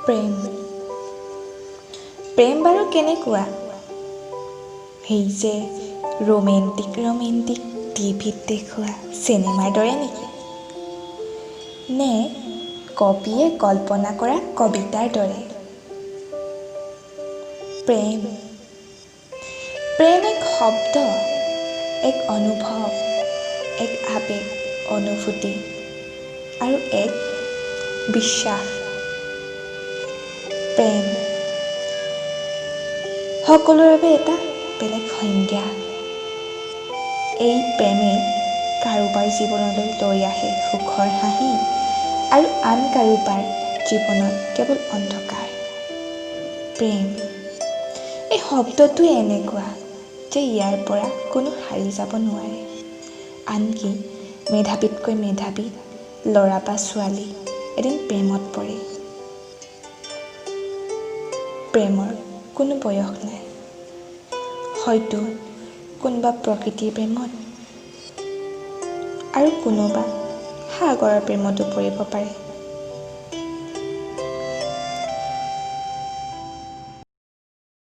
প্ৰেম প্ৰেম বাৰু কেনেকুৱা? সেই যে ৰোমেণ্টিক ৰোমেণ্টিক টিভিত দেখুওৱা চিনেমাৰ দৰে নেকি? নে কবিয়ে কল্পনা কৰা কবিতাৰ দৰে? প্ৰেম প্ৰেম এক শব্দ, এক অনুভৱ, এক আৱেগ, অনুভূতি আৰু এক বিশ্বাস। প্ৰেম সকলোৰে বাবে এটা বেলেগ সংজ্ঞা। এই প্ৰেমে কাৰোবাৰ জীৱনলৈ লৈ আহে সুখৰ হাঁহি আৰু আন কাৰোবাৰ জীৱনত কেৱল অন্ধকাৰ। প্ৰেম এই শব্দটোৱে এনেকুৱা যে ইয়াৰ পৰা কোনো সাৰি যাব নোৱাৰে। আনকি মেধাৱীতকৈ মেধাৱী ল'ৰা বা ছোৱালী এদিন প্ৰেমত পৰে। প্ৰেমৰ কোনো বয়স নাই। হয়তো কোনোবা প্ৰকৃতিৰ প্ৰেমত আৰু কোনোবা সাগৰৰ প্ৰেমতো পৰিব পাৰে।